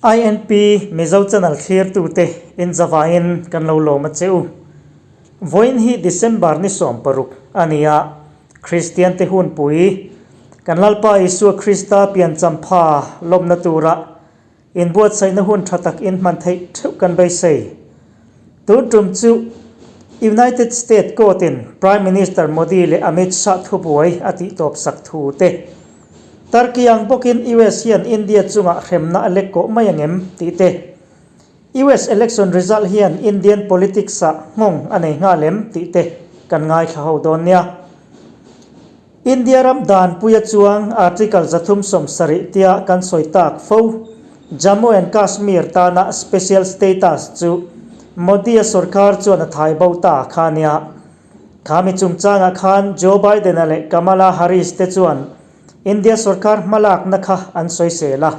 INP Mizo Channel thlirtute inzavaiin kan lo lawm a che u. Vawiin hi December ni 16 a ni a, Kristiante hunpui, kan Lalpa Isua Krista pianchampha lawmna tura inbuatsaihna hun tha tak inhman theih theuh kan beisei. Tun tum chu United State Court-in Prime Minister Modi leh Amit Shah thubuai a tihtawp sak thu te, Turkey ang bawkin US hian India chungah hremna a lek kawh mai ang em tih te, US election result hian Indian politics-ah nghawng a nei nghal em tih te kan ngaithla ho dawn nia. India ram danpuia chuang Article 370 tia kan sawi tak fo, Jammu and Kashmir tana special status chu Modi-a sorkar chuan a thai bo ta kha nia. Kha mi chungchangah khan Joe Biden-a leh Kamala Harris te chuan India sorkar hmalakna kha an sawisel a.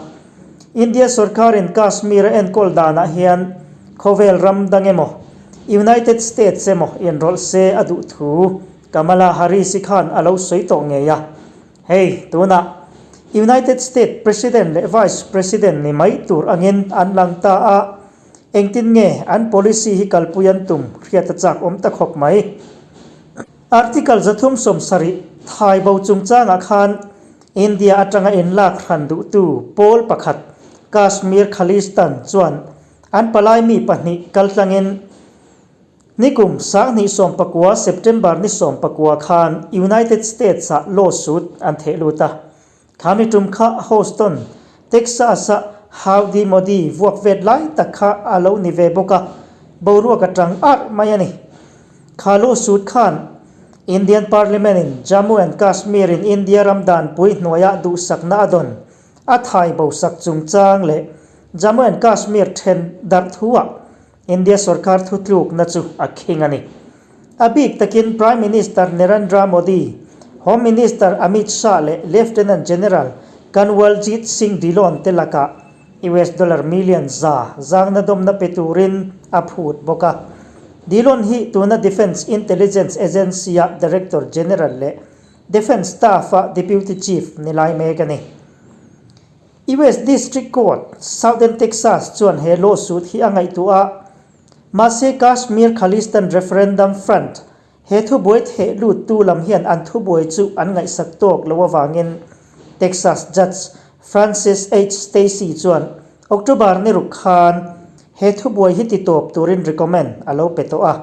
India sorkarin Kashmir a enkawl danah hian khawvel ram dang emaw, United States emaw inrawlh se a duh thu Kamala Harris-i khan a lo sawi tawh ngei a. Hei, tunah United States President leh Vice President ni mai tur angin an lang ta a, engtin nge an policy hi kalpui an tum hriat a chak awm ta khawp mai. Article 370 thai bo chungchangah khan India atanga inlak hran duhtu pawl pakhat Kashmir Khalistan chuan an palai mi pahnih kaltlangin Nikum 2019 September ni 19 khan United States-ah lawsuit an theh lut a. Kha mi tum kha Houston, Texas-a Howdy Modi vuak vet lai tak kha a lo ni ve bawk a, boruak a tang arh mai a ni. Kha lawsuit khan Indian Parliament-in Jammu and Kashmir-in India ram danpui hnuaiah duhsakna a dawn a thai bosak chungchang leh Jammu and Kashmir then darh thuah India sorkar thutlukna chu a khing a ni. A bik takin Prime Minister Narendra Modi, Home Minister Amit Shah leh Lieutenant General Kanwaljit Singh Dhillon te lakah US dollar million za zangna dawmna pe turin a phut bawk a. Dhillon hi tuna Defence Intelligence Agency-a Director General leh Defence Staff-a Deputy Chief ni lai mek a ni. US District Court, Southern Texas chuan he lawsuit hi a ngaihtuah a, mahse Kashmir Khalistan Referendum Front he thubuai theh luttu lam hian an thubuai chu an ngaihsak tawk lo avangin Texas Judge Francis H. Stacey chuan October ni ruk khan he thubuai hi titawp turin recommend a lo pe tawh a.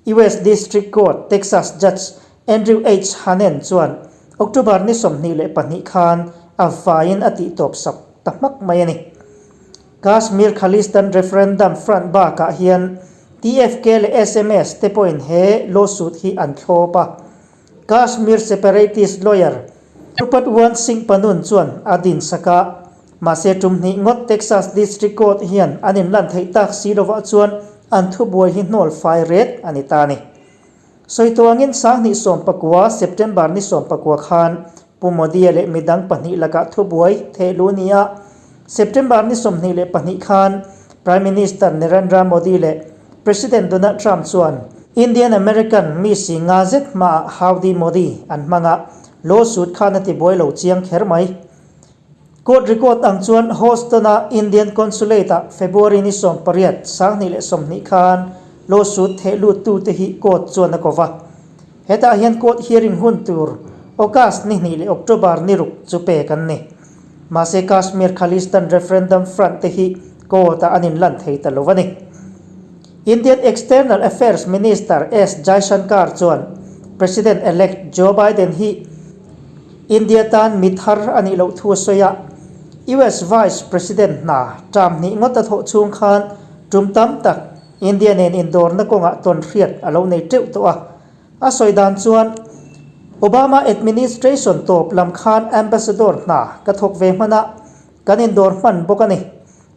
US District Court, Texas Judge Andrew H. Hanen chuan October ni 22 khan a vaiin a tihtawp sak ta hmak mai a ni. Kashmir Khalistan Referendum Front bakah hian TFK leh SMS te pawhin he lawsuit hi an thlawp a. Kashmir separatist lawyer Gurpatwant Singh Pannun chuan a din sak a, mahse tum hnih ngawt Texas District Court hian an inlan theih tak si lovah chuan an thubuai hi hnawl fai ret a ni ta a ni. Sawi tuangin 2019 September ni 19 khan Pu Modi-a leh midang pahnih lakah thubuai theh lu ni a, September ni 22 khan Prime Minister Narendra Modi leh President Donald Trump chuan Indian American mi si nga zet hmaah Howdy Modi an hmang a, lawsuit khan a tibuai lo chiang kher mai. Court record ang chuan Houston-a Indian Consulate-ah February ni 18, 2020 khan lawsuit theh luttute hi court chuan a ko va. Hetah hian court hearing hun tur August ni hnih leh October ni ruk chu pek an ni. Mahse Kashmir Khalistan Referendum Front te hi court-ah an inlan thei ta lo a ni. Indian External Affairs Minister S Jaishankar chuan President-elect Joe Biden hi India tan mi thar a nih loh thu a sawi a, US Vice President hna term hnih ngawt a thawh chhung khan tum tam tak India nen indawrna kawngah tawn hriat a lo nei teuh tawh a. A sawi dan chuan, Obama administration tawp lam khan ambassador hna ka thawk ve hman a, kan indawr hman bawk a ni.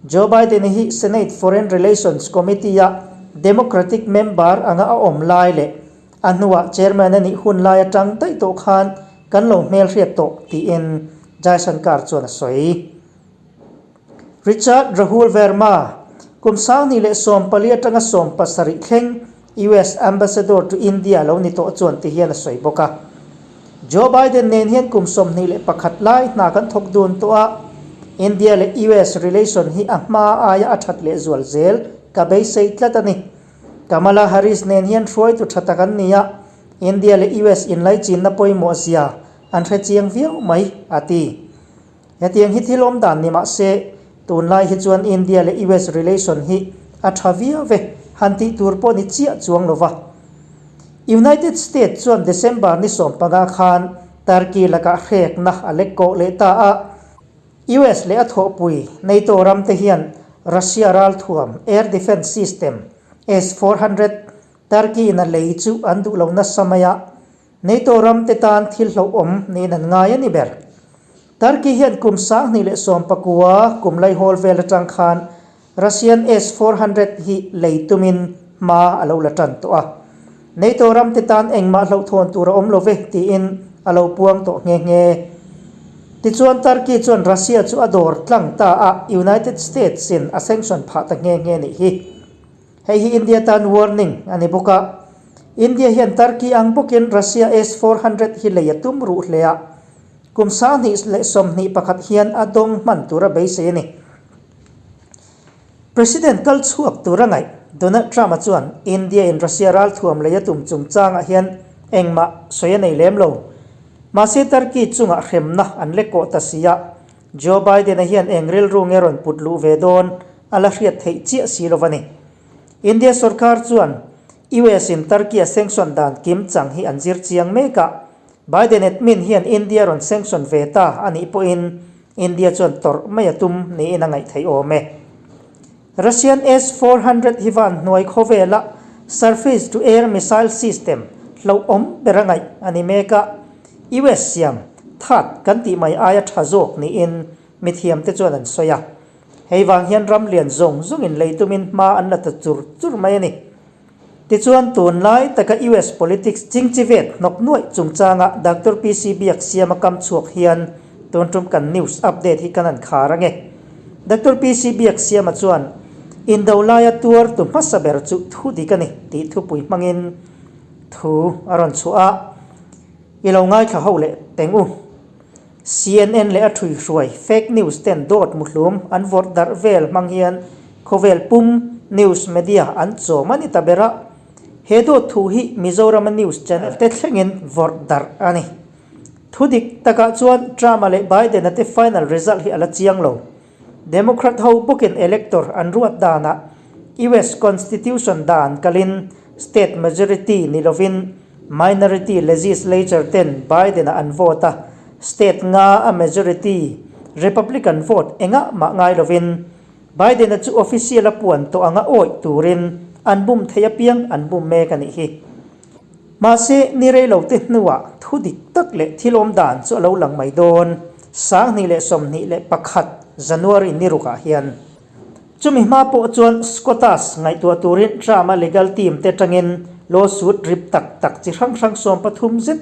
Joe Biden hi Senate Foreign Relations Committee-a Democratic member anga a awm lai leh A hnuah chairman a nih hun lai atang daih tawh khan kan lo hmel hriat tawh tiin Jaishankar chuan a sawi. Richard Rahul Verma, kum 2014 atanga 17 thleng US Ambassador to India lo ni tawh chuan ti hian a sawi bawk a. Joe Biden nen hian kum 21 lai hna kan thawk dun tawh a, India leh US relation hi a hma aia a that lehzual zel ka beisei tlat a ni. Kamala Harris nen hian hruaitu tha tak an ni a, India leh US inlaichinna pawimawh zia an hre chiang viau mai, a ti. Hetiang hi thil awm dan ni mah se, tunlai hi chuan India leh US relation hi a tha viau ve, han tih tur pawh ni chiah chuang lo va. United States chuan December ni 15 khan Turkey lakah hrekna a lek kawh leh ta a. US leh a thawhpui NATO ram te hian Russia ralthuam air defence system S-400 Turkey in a lei chu an duh lo nasa mai a, NATO ram te tan thil hlauhawm niin an ngai a ni ber. Turkey hian kum 2019 kum laihawl vel atang khan Russian S-400 hi lei tumin hma a lo la tan tawh a. NATO ram te tan engmah hlauhthawn tur a awm lo ve tiin a lo puang tawh nghe nghe. Tichuan Turkey chuan Russia chu a dawr tlang ta a, United States in a sanction phah ta nghe nghe nih hi. Hei hi India tan warning a ni bawk a. India hian Turkey ang bawkin Russia S-400 hi lei a tum ruh hle a. Kum 2021 hian a dawng hman tur a beisei a ni. President kal chhuak tur a ngaih Donald Trump-a chuan India-in Russia ralthuam lei a tum chungchangah hian engmah sawi a nei lem lo. Mahse Turkey chungah hremna an lek kawh ta si a, Joe Biden-a hian eng rilru nge rawn put luh ve dawn a la hriat theih chiah si lo va ni. India sorkar chuan US-in Turkey-a sanction dan kim chang hi an zir chiang mek a, Biden admin hian India rawn sanction ve ta a nih pawhin India chuan tawrh mai a tum niin a ngaih theih awm e. Russian S-400 hi van hnuai khawvela surface to air missile system hlauhawm ber a ngaih a ni mek a, US siam that kan tih mai aia tha zawk niin mithiamte chuan an sawi a. Hei vang hian ram lian zawng zawngin lei tumin hma an la ta chur chur mai a ni. Tichuan, tunlai taka US politics chingchivet hnawk nuaih chungchanga Doctor PC Biaksiama kam chhuak hian tun tum kan news update hi kan han khar ange. Doctor PC Biaksiama chuan, Indo laia tuar tu hmasa ber chu thu dik a ni tih thupui hmangin thu a rawn chhuah a, I lo ngaithla ho leh teng u. CNN leh a ṭhuihruai fake news ten dawt muhlum an vawrh darh vel hmang hian khawvel pum news media an chawm a ni ta ber a. He dawt thu hi Mizorama news channel te thlengin vawrh darh a ni. Thu dik takah chuan Trump-a leh Biden-a te final result hi a la chiang lo. Democrat ho bawkin elector an ruat danah US Constitution dan kalin state majority ni lovin minority legislature ten Biden-a an vote a, state nga a majority Republican vote engah mah ngai lovin Biden-a chu official a puan tawh anga awih turin an bum thei apiang an bum mek a nih hi. Mahse, ni rei lo te hnuah thu dik tak leh thil awm dan chu a lo lang mai dawn, 2021 January ni rukah hian. Chumi hma pawh chuan Scotus ngaihtuah turin Trump-a legal team te atangin lawsuit rip tak tak chi hrang hrang 13 zet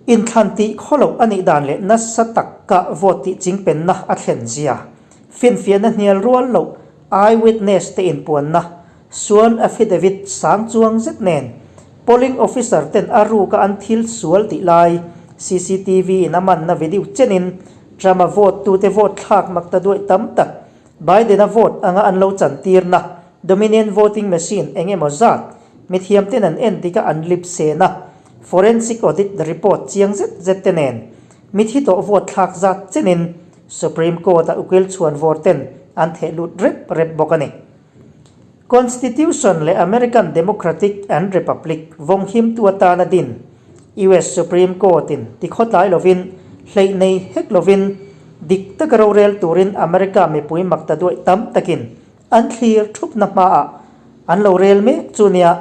inthlan tih khawloh a nih dan leh nasa taka vote tih chingpenna a thlen zia finfiahna hnial rual loh eyewitness te inpuanna Sworn affidavit sang chuang zet nen polling officer ten a ruka an thil sual tih lai CCTV in a manna video chenin Trump-a vote tute vote thlak mak ta duaih tam tak Biden-a vote anga an lo chantirna Dominion voting machine eng emaw zat mithiam ten an en dik a an lip sen a forensic audit report chiang zet zet te nen mithi tawh vote thlak zat chenin Supreme Court-a ukil chhuan vawr ten an theh lut rep rep bawk a ni. Constitution leh American Democratic and Republic vawng himtu atana din US Supreme Court-in tikhawtlai lovin, hleih nei hek lovin, dik taka rorel turin America mipui makta duaih tam takin an thlir thupna hmaah an lo rel mek chu nia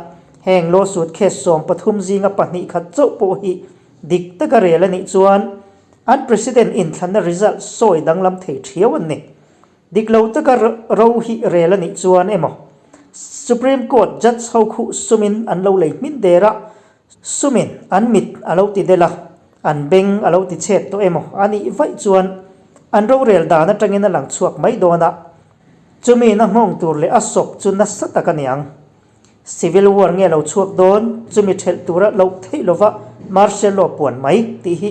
heng lawsuit case 13 zinga pahnih khat chauh pawh hi dik taka rel a nih chuan an President inthlanna result sawi danglam thei thiau an ni. Dik lo taka ro hi rel a nih chuan emaw Supreme Court judge ho khuh sumin an lo lei hmin der a, sumin an mit a lo ti del a, an beng a lo ti chhet tawh emaw a nih vaih chuan an rorel dan atangin a lang chhuak mai dawn a, chumi na nghawng tur leh a sawp chu nasa tak a niang. Civil War nge lo chhuak dawn, chumi ṭhelh tura loh theih lova martial law puan mai tih hi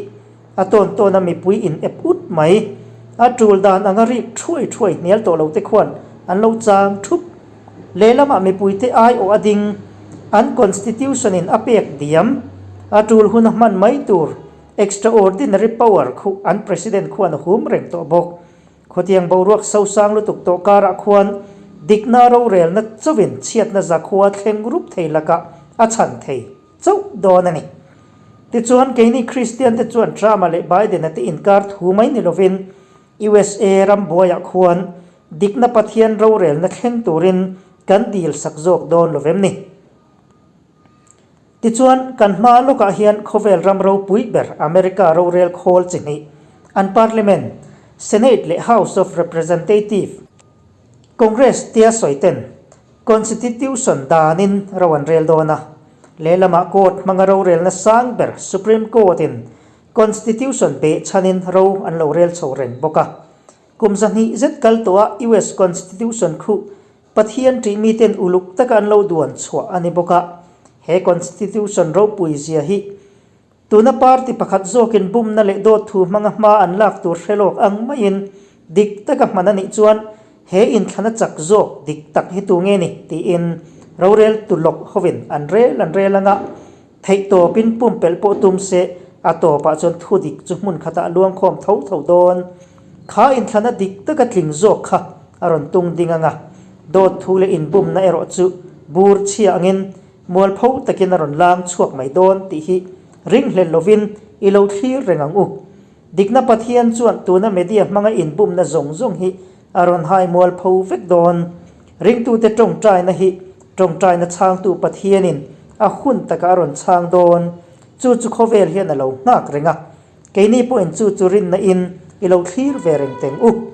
a tawn tawn a mipui in ep ut mai. A tul dan anga rik thuai thuai hnial tawh lo te khuan an lo chang thup. Lehlamah mipuite aiawh a ding, an constitution in a pek diam, a tul hun a hman mai tur extraordinary power khu an president khuan a hum reng tawh bawk. Khawtiang boruak sosang lutuk tawh karah khuan dikna rorelna chauhin chhiatna zakhua thleng rup thei lakah a chhan thei chauh dawn a ni. Tichuan, keini Kristiante chuan Trump-a leh Biden-a te inkar thu mai ni lovin USA ram buaiah khuan dikna Pathian rorelna thleng turin kan dil sak zawk dawn lo vem ni? Tichuan, kan hma lawkah hian khawvel ram ropui ber America rorel khawl chi hnih, an Parliament, Senate leh House of Representative, Congress tia sawi ten Constitution danin ro an rel dawn a, lehlamah court hmanga rorelna sang ber Supreme Court-in Constitution behchhanin ro an lo rel chho reng bawk a. Kum zahnih zet kal tawha US Constitution khuh Pathian ṭih miten uluk taka an lo duan chhuah a ni bawk a, he Constitution ropui zia hi Tuna party pakhat zawkin bumna leh dawt thu hmanga hma an lak tur hre lawk ang maiin dik taka hman a nih chuan he inthlana chak zawk dik tak hi tu nge ni tiin rorel tu lawk hovin an rel an rel anga theihtawpin pumpelh pawh tum se a tawpah chuan thu dik chu hmun khatah luangkhawm tho tho dawn. Kha inthlana dik taka tling zawk kha a rawn tung ding anga dawt thu leh inbumna erawh chu bur chhia angin Mualpho takin a rawn lang chhuak mai dawn tih hi ringhlel lovin i lo thlir reng ang u. Dikna Pathian chuan tuna media hmanga inbumna zawng zawng hi a rawn hai mualpho vek dawn. Ringtute tawngtaina hi tawngtaina chhangtu Pathianin a hun takah a rawn chhang dawn. Chu chu khawvel hian a lo nghak reng a. Keini pawhin chu chu rinna in i lo thlir ve reng teng u.